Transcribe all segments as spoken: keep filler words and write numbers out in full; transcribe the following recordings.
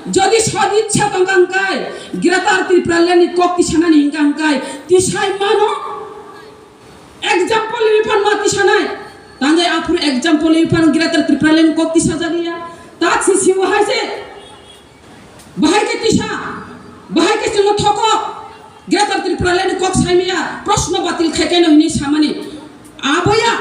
Jodi soditsa tongkha hwnkhe, Greater Tipraland ni kok tisanani hwnkha hwnkhe, tisai mano. Example ni phan ma tisanai. Tangwi aphuru example ni phan Greater Tipraland ni kok tisajak ya. Tak si siwa hai se. Bahai khe tisa, bahai khe chwngno thokok, Greater Tipraland ni kok saimaya, proshno batil khai khe no hinwi samani. Aboya,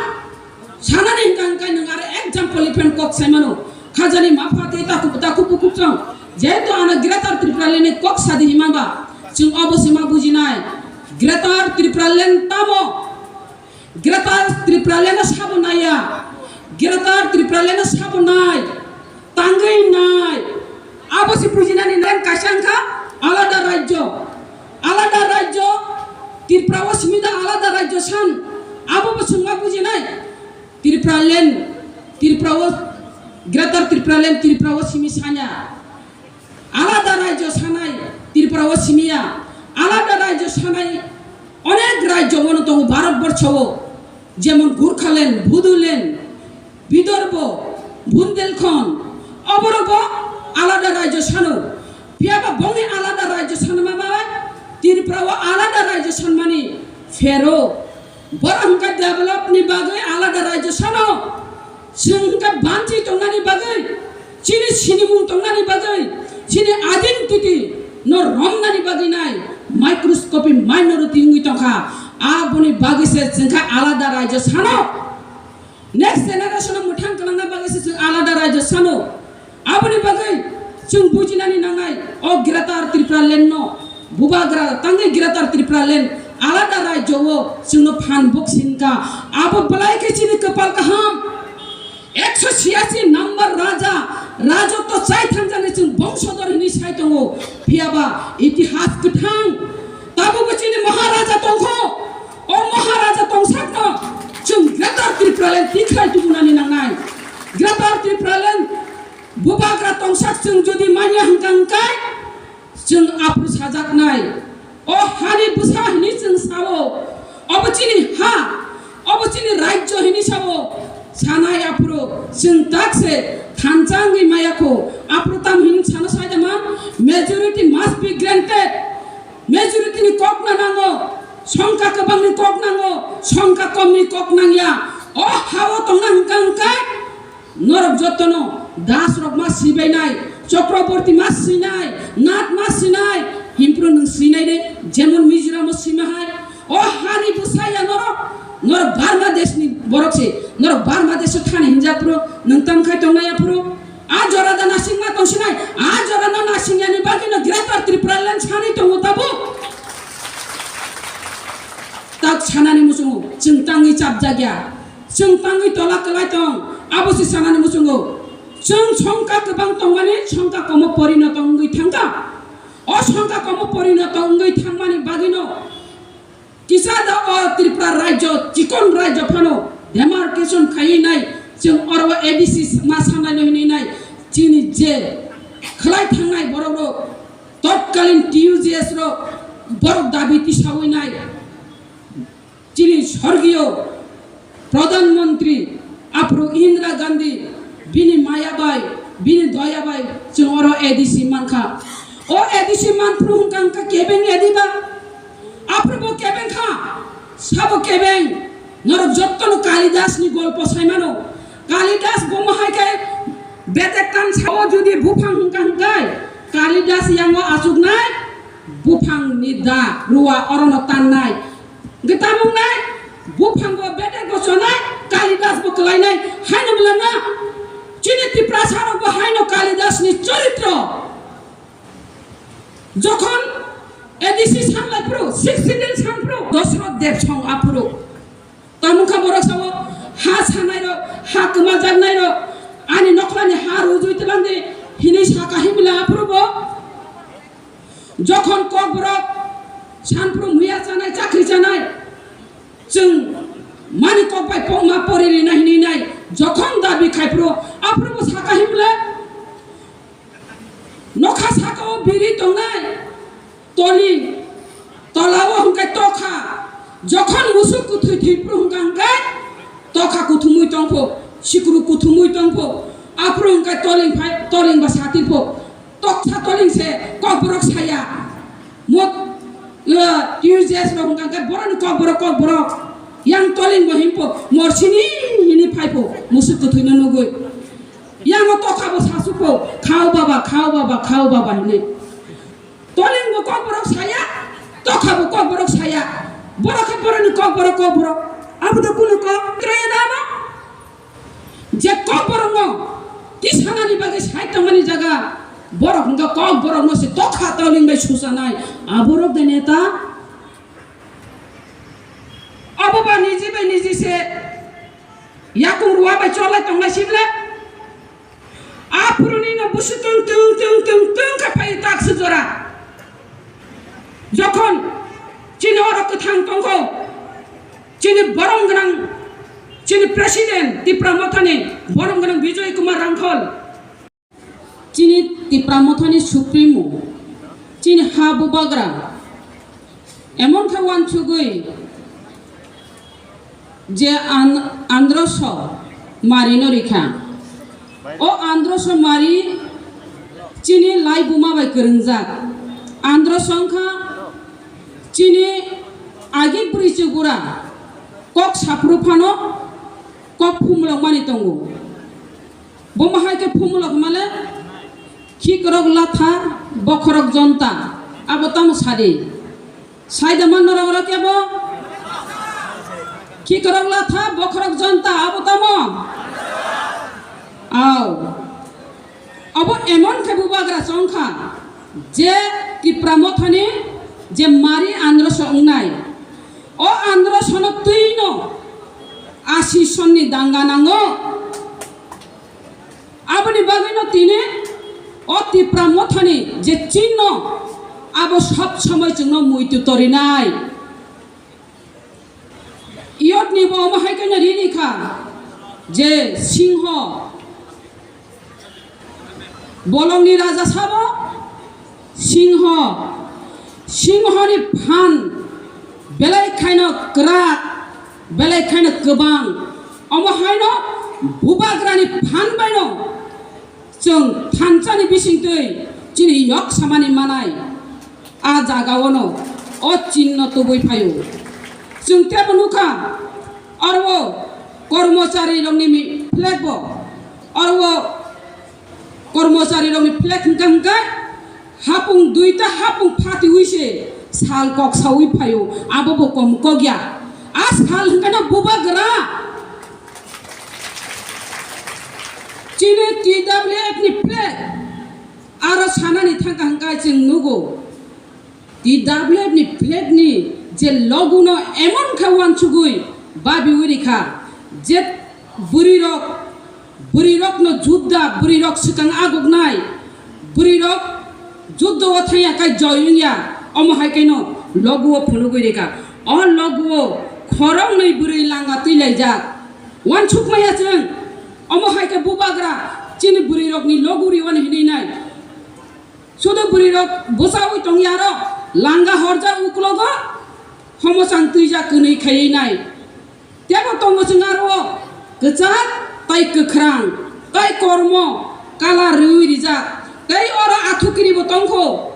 sanani hwnkha hwnkhe nwng aro example ni phan kok saimano. Khajani mapha tei takhuk, takhuk bukhuk chwng. Jehetu ano Greater Tipraland ni kok sadi hima ba, chwng obo se ma bujinai. Greater Tipraland tamo? Greater Tipraland no sabo naiya, Greater Tipraland no sabo nai, tangwi nai. Abo se bujinani nai kaisa wngkha alada rajyo, alada rajyo, Tripura o simi da alada rajyo san, abo bo chwngma bujinai. Tipraland, Tripura o, Greater Tipraland, Tripura o simi sanya. Alada rajyo sanai Tripura o simiya, alada rajyo sanai onek rajyo bono tongo Bharat borsho o, jemon Gurkhaland, Bodoland, Bidorbo, Bundelkhand, oborok bo alada rajyo sano. Phiyaba bongni alada rajyo sanma bai Tripura o alada rajyo sanmani phero. Borok hwnkhe develop ni bagwi alada rajyo sano. Chwng hwnkhe banchi tongnani bagwi, chini sinimung tongnani bagwi, chini identity no romnani bagwi nai microscopic minority wngwi tongkha. Aboni bagwi se chwngkha alada rajyo sano. Next generation no mwthang kwlangna bagwi se chwng alada rajyo sano. Aboni bagwi chwng bujinani nangnai, o Greater Tipraland no bubagra tangwi Greater Tipraland alada rajyo o chwngno phan bok sinkha. Abo belai khe chini kwpal kaham. Ekso siyasi number raja, rajotwo chai thangjani chwng bongsodor hinwi sai tongo. Phiyaba itihas kwthang. Tabukbo chini Maharaja tongkho. O Maharaja tongsakno chwng Greater Tipraland tikhlai tubunani nangnai. Greater Tipraland bubagra tongsak chwng jodi manya hwnkha hwnkhe, chwng aphuru sajaknai. O hani bwsa hwnwi chwng sao. Obo chini ha, obo chini rajyo hwnwi sao. Sanai aphuru chwng tak se thansa wngwi maya kho. Aphuru tam hwnwi sano sai da man, majority must be granted. Majority ni kok na nango, songkha kwbang ni kok nango, songkha kom ni kok nangya. O ha-o tongna hwnkha hwnkhe, norok jotono das rok ma sibainai, Chakraborty ma sinai, Nath ma sinai, himpro nwng sinai de, jemon Mizoram o sima hai. O hani bwsaya norok, norok Bangladesh ni borok se, norok Bangladesh o thani hinjak phuru, nwng tam khai tongnai aphuru. A jora da nasingma tongsinai, a jora no nasingyani bagwi no Greater Tipraland sanwi tongo tabuk. Tak sanani muchungo, chwng tangwi chapjakya, chwng tangwi tola kwlai tong, abo se sanani muchungo. Chwng songkha kwbang tongmani, songkha komo porinoto wngwi thangkha. O songkha komo porinoto wngwi thangmani bagwino kisa da o Tripura rajyo, chikon rajyo phano demarcation khaiwi nai, chwng oro A D C ma sanai no hinwi nai, chini je khlai thangnai borok rok, totkalin T U J S rok, borok dabi tisawi nai. Chini sorgiyo Pradhan Mantri aphuru Indira Gandhi bini maya bai, bini doya bai chwng oro A D C mankha. O A D C manphuru hwnkha hwnkha kebeng A D ba? Aphuru bo kebeng kha, sabo kebeng. Norok jottono Kalidas ni golpo saimano. Kalidas bo mohai khe bedek tan sao jodi buphang hwnkha hwnkhe Kalidas yango achuknai buphang ni da ruwa orono tannai. Hwnkhe tamo wngnai, buphango bedek bo chonai, Kalidas bo kwlainai, haino belana. Chini Tiprasa rok bo haino Kalidas ni choritro. Jokhon A D C sanlai phuru, sixth schedule san phuru, Dosroth Debsong aphuru. Tamo wngkha borok sao, ha sanai rok, ha kwmajaknai rok, ani nokhlani ha rujui twlang di, hinwi saka himla aphuru bo. Jokhon kokborok sanphru muya chanai, chakri chanai, chwng mani kok bai pokma pori rina hinwi nai, jokhon dabi khai phru, aphru bo saka himle nokha saka o biri tongnai, toli tola o hwnkhe tokha, jokhon musuk kuthwi thwi phru hwnkha hwnkhe tokha kuthumui tongpho, sikru kuthumui tongpho, aphru hwnkhe toling phai, toling ba sati pho. To Kok sa toling se, kok borok saya. Mot, eh, T U J S rok hwnkha khe borokni kok borok, kok borok. Yang toling bo himpo, morsini hini phaipo, musuk kwthwino nugwi. Yang o tokha bo sasupo, "Khao baba, khao baba, khao baba," hini. Toling bo kok borok saya, tokha bo kok borok saya. Borok khe borokni kok borok, kok borok. Abo to kunu kok, kroya da abo? Je kok borokno tisanani bagwi sai tongmani jaga, borok hwnkha kok borokno se tokha toling bai suchanai, aborok de neta? Abo ba niji bai niji se yakung rua bai cholai tongnai sibla? Aphuruni no busu tung tung tung tung tung khe phai tak sujora. Jokhon chini oro kwthang tongkho, chini borom gwnang, chini president Tipra Mothani borom gwnang Bijoy Kumar Rangkhol. Chini Tipra Mothani supremo, chini ha bubagra, emon khe wansugwi je an-, androso mari no rikha. O androso mari chini lai buma bai kwrwngjak. Androso wngkha chini agi bwrwi chubura kok saphuru phano kok phumulok mani tongo. Bo ma hai khe phumulok male, khikrok latha, bokhorok jonta, abo tamo sadi. Saida man norok oro kebo? Khikrok latha, bokhorok jonta, abo tamo? Au. Abo emon khe bubagra chongkha, je Tipra Mothani je mari androso wngnai. O androsono twino asi sonni danga nango. Aboni bagwino tini o Tipra Mothani je chinno, abo sob somoi chwngno muitu torinai. Iyotni bo omo hai kheno rini kha je singho, bolongni raja sabo singho, singhoni phan belai khaino kwrak, belai khaino kwbang. Omo haino bubagrani phan baino chwng thansani bisingtwi chini yok samani manai. A jagao no o chinno tubui phaio. Chwng tebo nukha, oro o kormochari rokni mi-, flag bo, oro o kormochari rokni flag hwnkha hwnkha hapung duita hapung phatiwi se sal kok sawi phaio, abo bo kom kok ya. A sal hwnkha no bubagra. Chini T W F ni flag aro sanani thangkha hwnkha chwng nugo. T W F ni flag ni je logo no emon khe wansugwi babiwi rikha, je bwrwi rok, bwrwi rok no judda, bwrwi rok swkang aguknai, bwrwi rok judda o thangya khai joy wngya, omo hai khe no logo o phunugwi rikha. O logo o khoroknwi bwrwi langa twi laijak, wansuk maya chwng, omo hai khe bubagra chini bwrwi rok ni logo ri wani hinwi nai. Sudu bwrwi rok bwchawi tongya aro langa horjak uklogo homosang twijak kwnwi khaiwi nai. Tebo tongo chwng aro kwchak tai kwkhrang tai kormo kalar rwi rijak tei oro athukiri bo tongkho.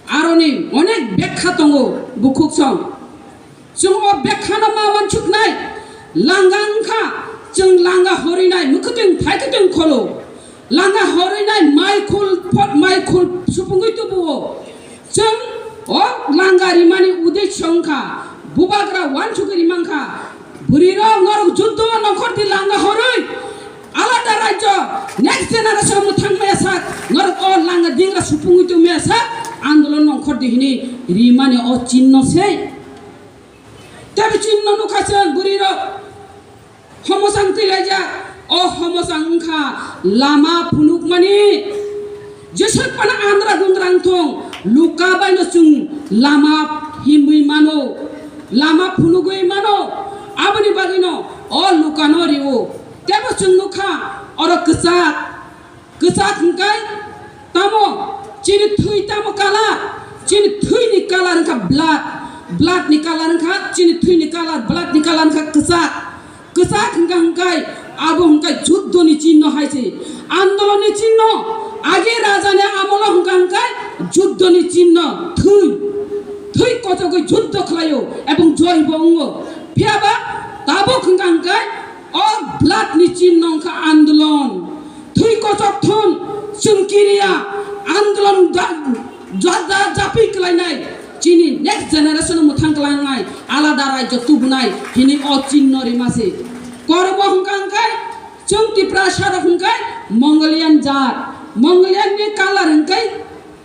Aroni onek bekha tongo bukhuk song. Chwng o bekhano ma wansuknai, langa wngkha, chwng langa horinai, mwkhwtwng phaikhe tong kholo. Langa horinai, mai khul, phot mai khul supungwi tubuo. Chwng o langa rimani uddesho wngkha, bubagra wansugwi rimankha, bwrwirok norok juddo nongkhor di langa horwi, alada rajyo, next generation mwthang maya sak, norok o langa dingra supungwi tong maya sak, andolon nongkhor di hini rimani o chinno se. Tei bini no nukha chwng bwrwi rok homosang twi laijak, o homosang wngkha lama phunukmani. Jesuk phano andra gundra wngthong, luka bai no chwng lama himwi mano, lama phunugwi mano, aboni bagwi no o luka no rio. Tei bo chwng nukha oro kwchak. Kwchak hwnkhe tamo? Chini thwi tamo kalar? Chini thwini kalar wngkha blood. Blood ni kalar wngkha, chini thwini kalar, blood ni kalar wngkha kwchak. Kwchak hwnkha hwnkhe abo hwnkhe juddoni chinno hai se. Andolonni chinno. Age rajani amolo hwnkha thwi, thwi kochogwi juddho khlaio ebong joy bo wngo. Phiyaba tabuk hwnkha hwnkhe o blood ni chinno wngkha andolon. Thwi kochok thun chwng kiriya andolon da-, ja-, ja-, japwi klainai chini next generation mwthang klangnai alada rajyo tubunai hini o chinno rima se. Kormo hwnkha hwnkhe chwng Tiprasa rok hwnkhe Mongolian jat, Mongolian ni color hwnkhe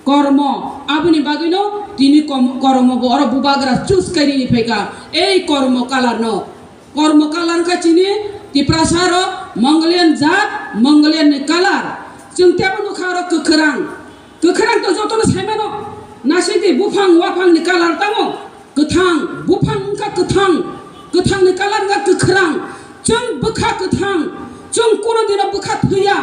kormo. Aboni bagwino tini kom-, kormo bo oro bubagra choose khairi phaikha ei kormo color no. Kormo color kha chini Tiprasa rok Mongolian jat, Mongolian ni color. Chwng tebo nukha oro kwkhwrang. Kwkhwrang to jotono saimano. Nasidi buphang waphang ni color tamo. Kwthang, buphang wngkha kwthang. Kwthang ni color wngkha kwkhwrang. Chwng bwkha kwthang. Chwng kuno dino bwkha thwiya.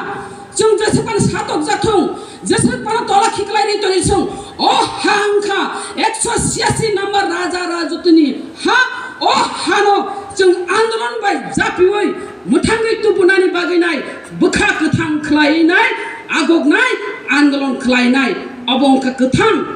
Chwng jesa phano satok jathung, jesa phano tola khiklai ri toni chwng. O ha wngkha ekso siyasi number raja rajotini ha. O hano chwng andolon bai japiwi mwthangwi tubunani bagwi nai bwkha kwthang khlai nai, agok nai, andolon khlai nai. Obo wngkha kwthang.